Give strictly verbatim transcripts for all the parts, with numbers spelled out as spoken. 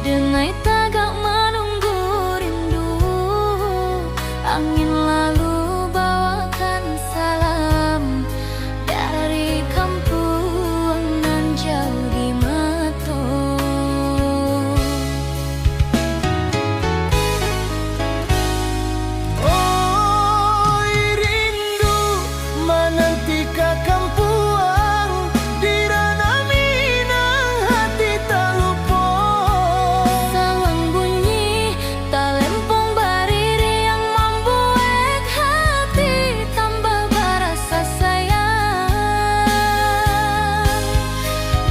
Denai tagak manunggu rindu, angin lalu bawakan salam dari kampuang nan jauah di mato. Oi rindu, mananti ka kampuang, di ranah Minang hati tak lupo. Saluang bunyi talempong baririang, mambuek hati tambah barasa sayang.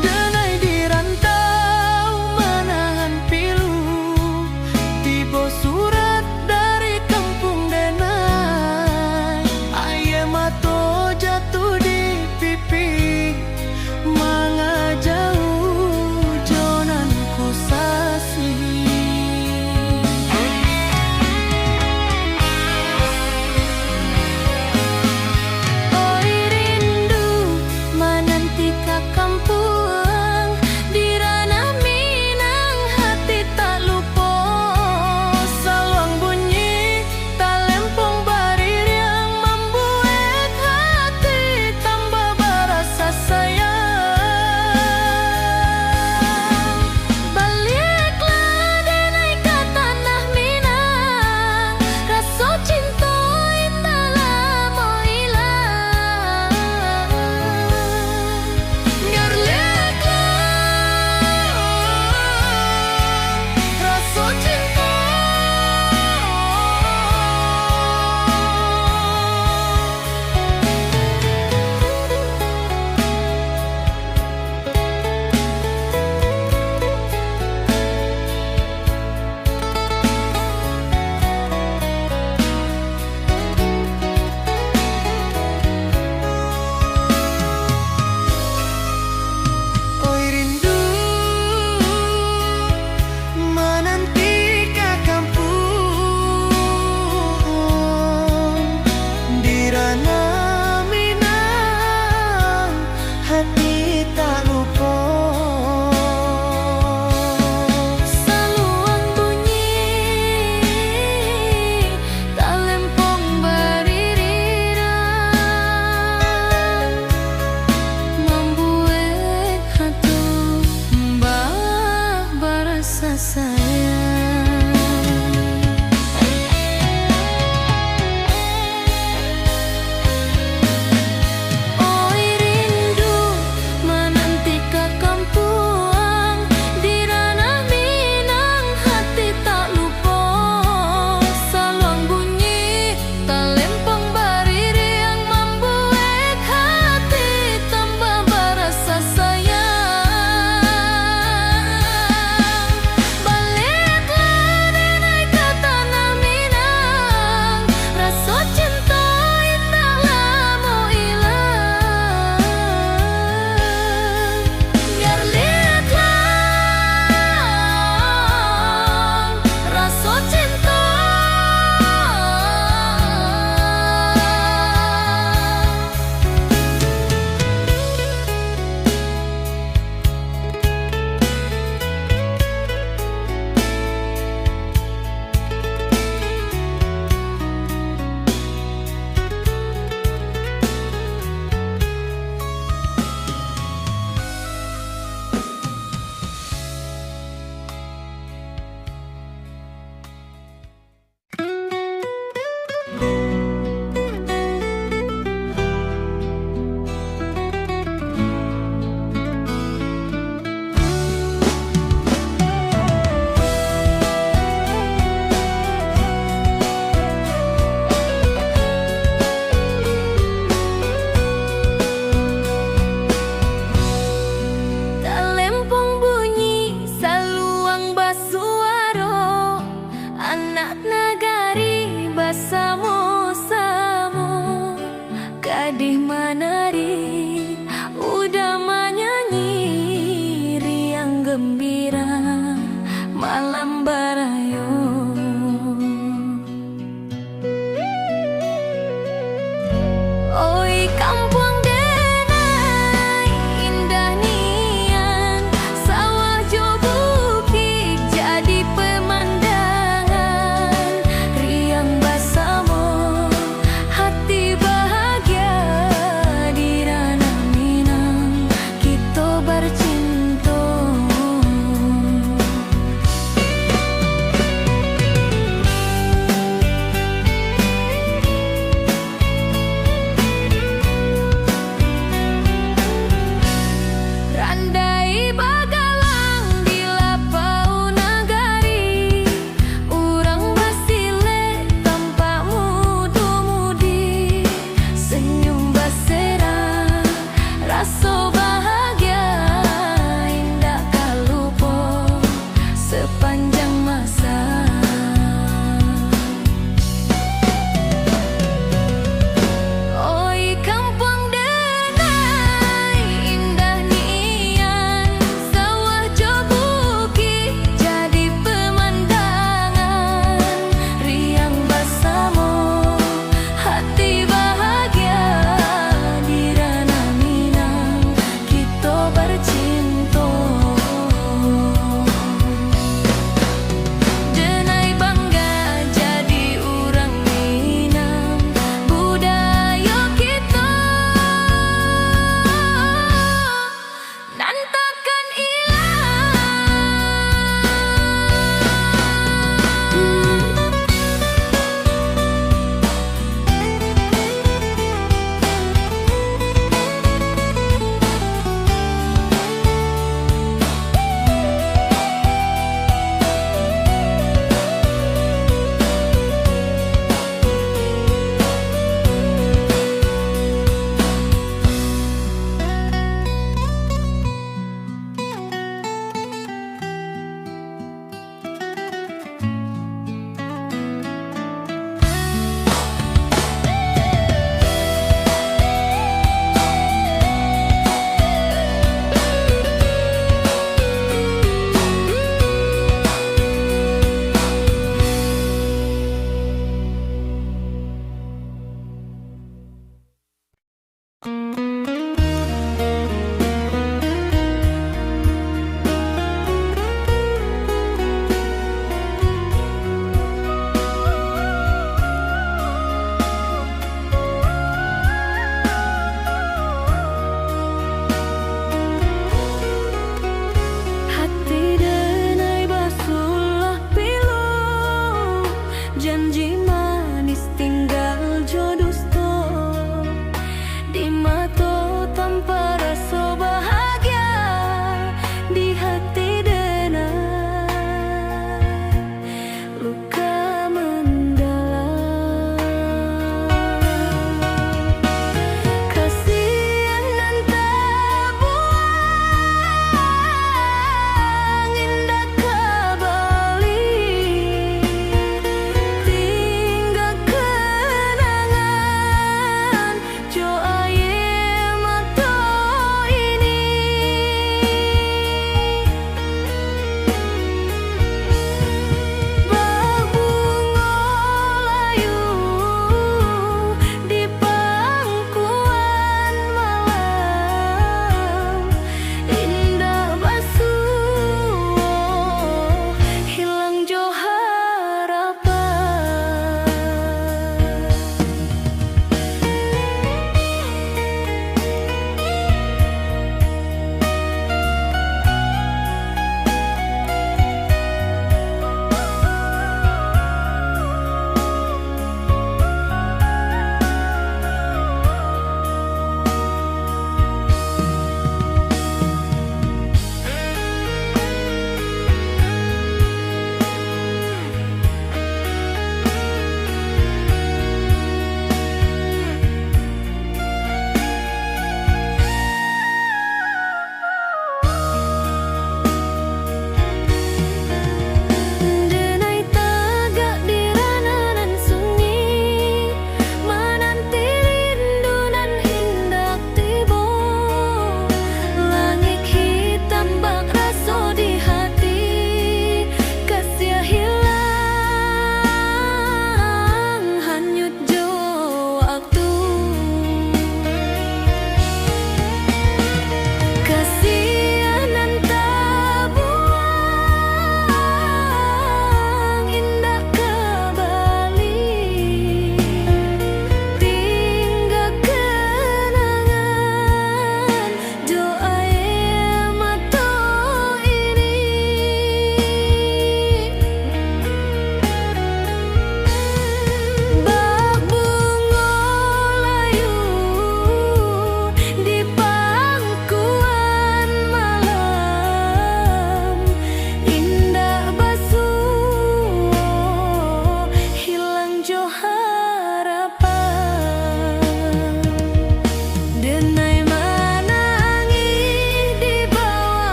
Denai di rantau manahan pilu, tibo surat dari kampuang denai, aia mato jatuah di pipi, mangajau jo nan kusasih. Oi rindu, mananti ka kampuang, di ranah Minang hati tak lupo. Saluang bunyi talempong baririang, mambuek hati tambah barasa sayang. Baliaklah denai ka tanah Minang, raso cinto indak lamo ilang. Ngaliaklah raso cinto. Oi rindu, mananti ka kampuang, di ranah Minang hati tak lupo. Saluang bunyi talempong baririang, mambuek hati tambah barasa sayang. Oi rindu, mananti ka kampuang, di ranah Minang hati tak lupo. Saluang bunyi talempong baririang, mambuek hati tambah barasa sayang. Baliak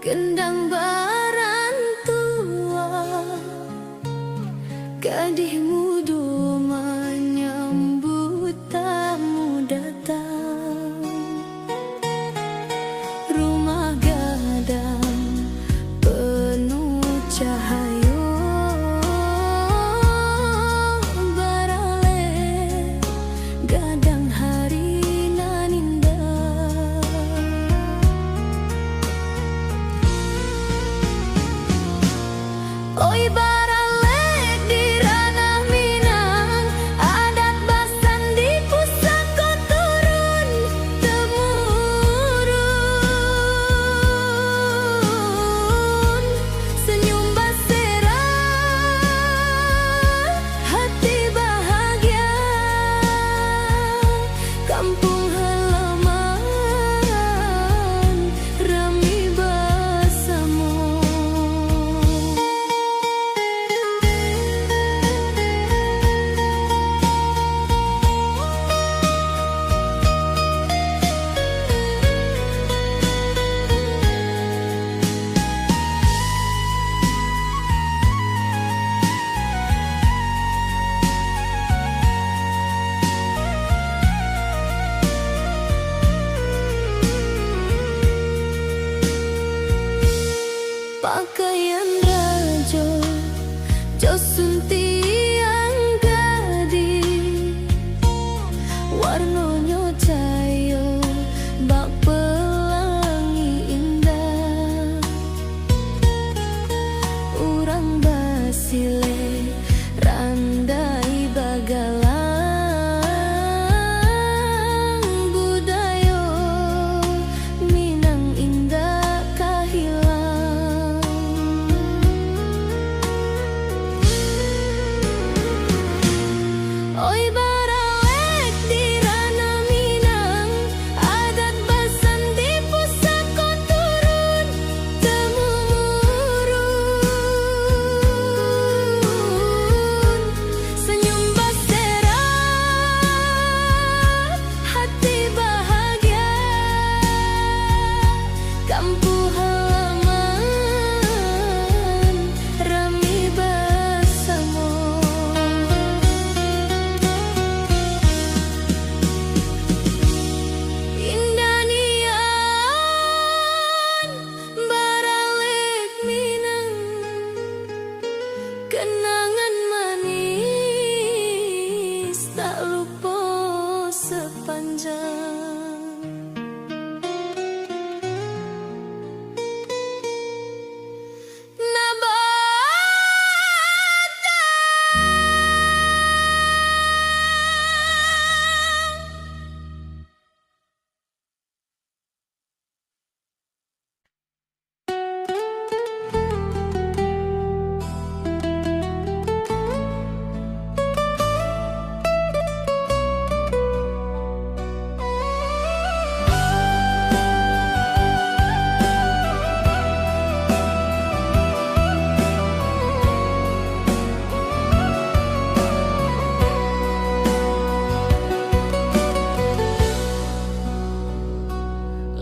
Gendang barantua, gadih mudo manyambuik tamu datang. Rumah gadang penuh cahayo, baralek gadang hari nan indah. Oi baralek di ranah Minang, adat basandi pusako turun temurun. Senyum baserak, hati bahagia, kampung halaman rami basamo. Pakaian rajo jo suntiang gadih, warnonyo cayo bak pelangi indah. Urang basilek randai bagalang, budayo Minang indak ka hilang. Oi baralek di ranah Minang, adat basandi pusako turun temurun. Senyum baserak, hati bahagia, kampuang halaman rami basamo. Indah nian baralek Minang, kenangan manis tak lupo sapanjang. Nabatang.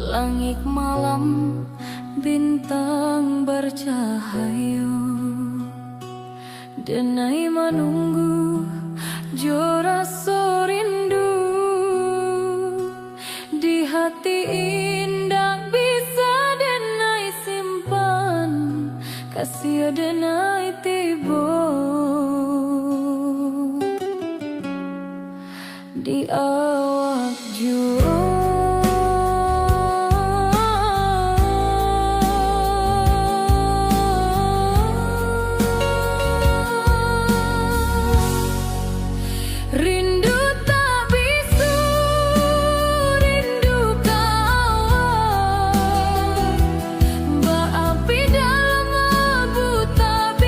Langik malam, bintang barcahayo, denai manunggu jo raso rindu. Di hati indak bisa denai simpan, kasiah denai tibo di awak juo. Rindu tak bisu, rindu ka awak, baapi dalam labu tak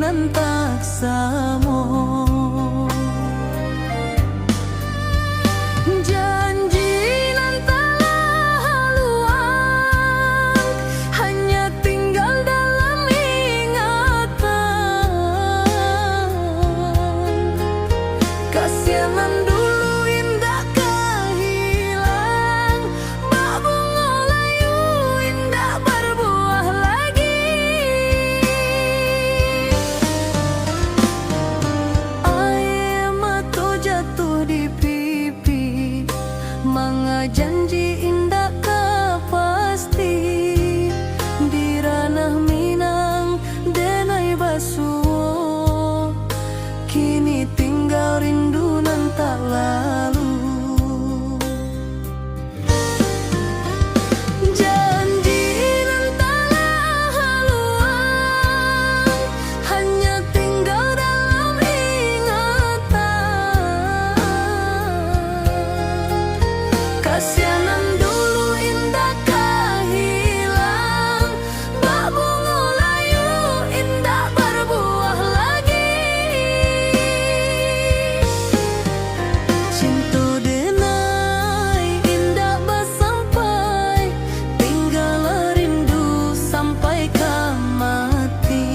Nan tak samo. Janji nan talah haluang, hanya tinggal dalam ingatan. Kasian nan dulu indak ka hilang, bak bungo layu indak barbuah lagi. Aia mato jatuah di pipi, manga janji indak ka pasti. Di ranah Minang denai basuo, kini tinggal rindu nan tak lalu. Janji nan talah haluang, hanya tinggal dalam ingatan. Kasian nan dulu indak ka hilang, bak bungo layu indak barbuah lagi. Cinto denai indak basampai, tinggallah rindu sampai ka mati.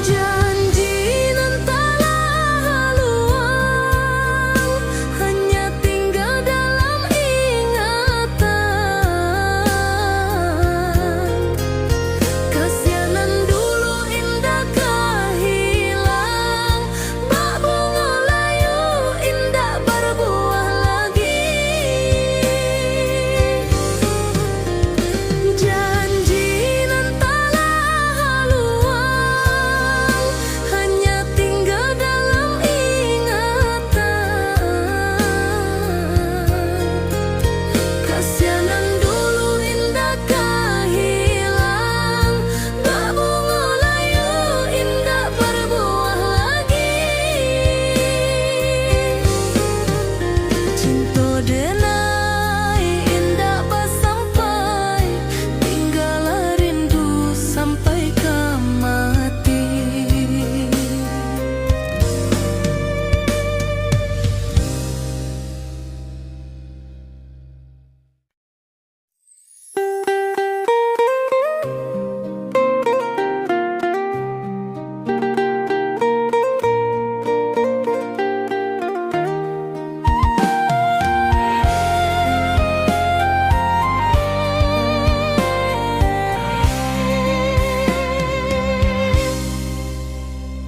Janji nan talah haluang, hanya tinggal dalam ingatan. Kasian nan dulu indak ka hilang, bak bungo layu indak barbuah lagi. Janji nan talah haluang, hanya tinggal dalam ingatan. Kasian nan dulu indak ka hilang, bak bungo layu indak barbuah lagi. Cinto denai indak basampai, tinggallah rindu sampai ka mati.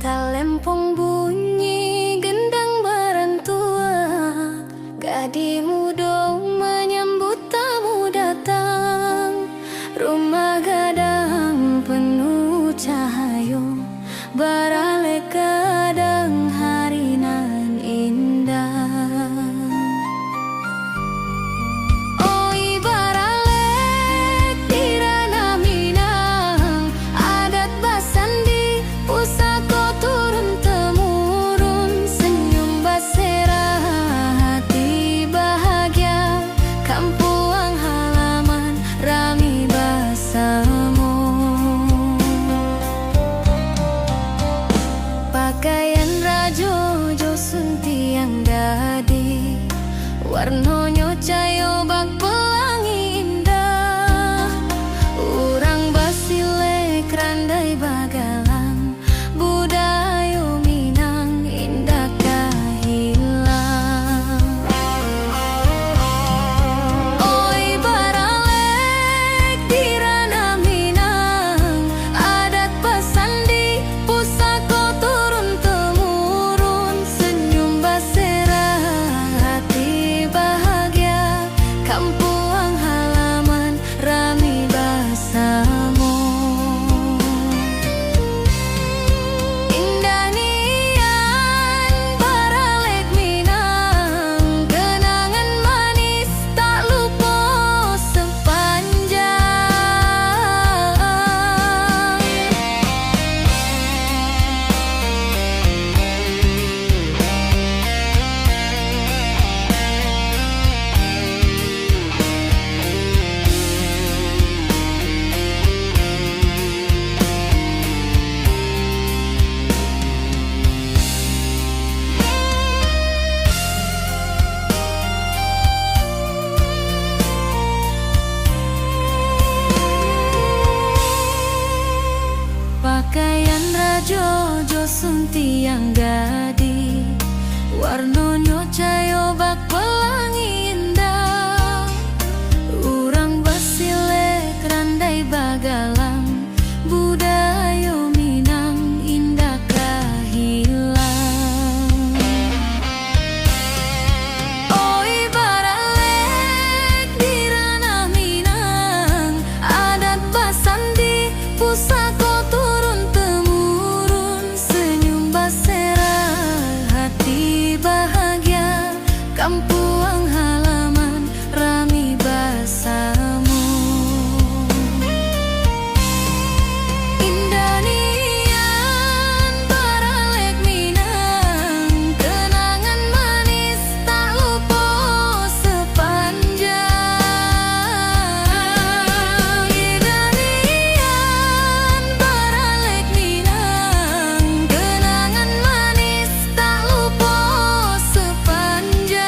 Talempong bunyi gendang barantua, gadih mudo manyambut tamu datang. Rumah gadang penuh cahayo, baralek gadang hari nan indah. Oi baralek di ranah Minang, adat basandi pusako turun temurun, senyum baserah hati bahagia, kampuang halaman rami basamo. Pakaian rajo jo suntiang gadih, warnonyo cayo bak pelangi indah. Urang basilek randai bagalang, budayo Minang indak ka hilang. Oi baralek di ranah Minang, adat basandi pusako turun temurun, senyum baserah hati bahagia. Suntiang gadih, warnonyo cayo bak pelangi indah. Urang basilek randai bagalang, budayo Minang indak ka hilang. Oi baralek di ranah Minang, adat basandi pusako turun temurun, senyum baserah, hati bahagia, kampuang halaman rami basamo. Indah nian baralek Minang, kenangan manis tak lupo sepanjang. Indah nian baralek Minang, kenangan manis tak lupo sepanjang.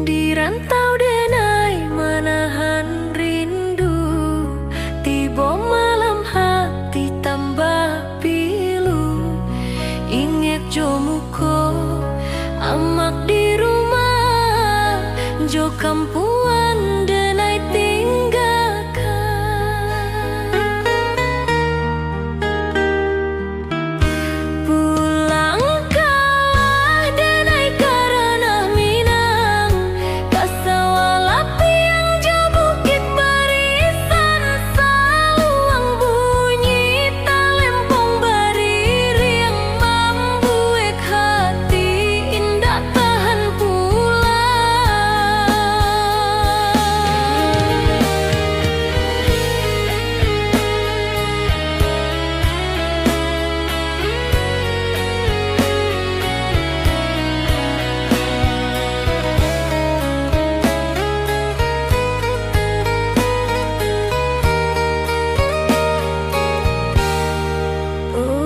Di rantau denai manahan rindu, tibo malam hati tambah pilu. Ingek jo muko amak di rumah, jo kampuan denai tinggakan. Pulangkanlah denai ka ranah Minang, ka sawah lapiang jo bukik barisan, saluang bunyi talempong baririang, mambuek hati indak tahan pulang.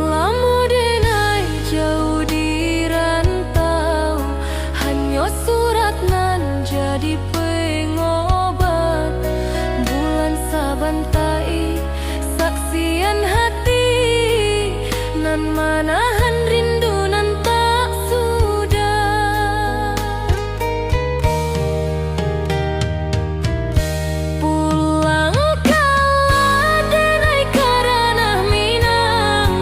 Lamo denai jauah di rantau, hanyo surat nan jadi pengobat. Bulan sabantai, saksian hati nan manahan rindu nan tak sudah. Pulangkanlah denai ka ranah Minang,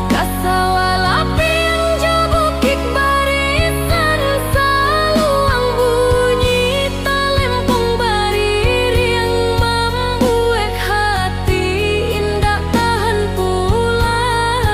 ka sawah lapiang jo bukik barisan, saluang bunyi talempong baririang, mambuek hati indak tahan pulang.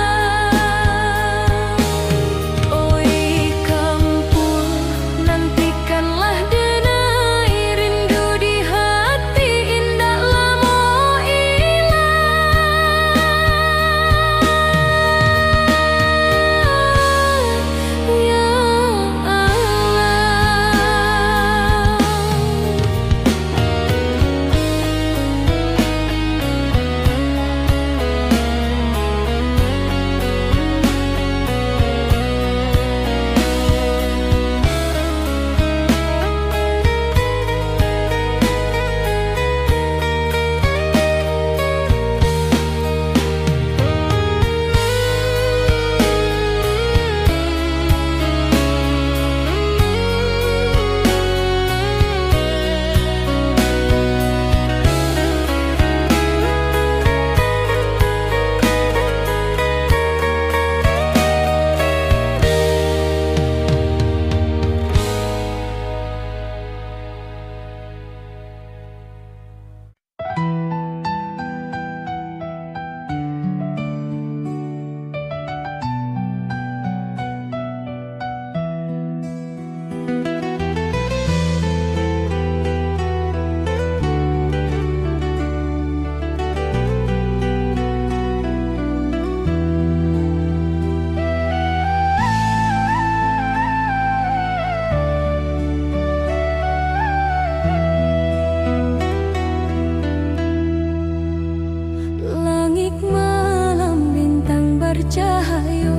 cahayo.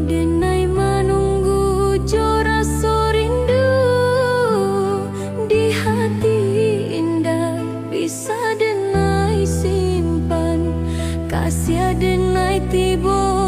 Denai manunggu jo raso rindu, di hati indak bisa denai simpan. Kasiah denai tibo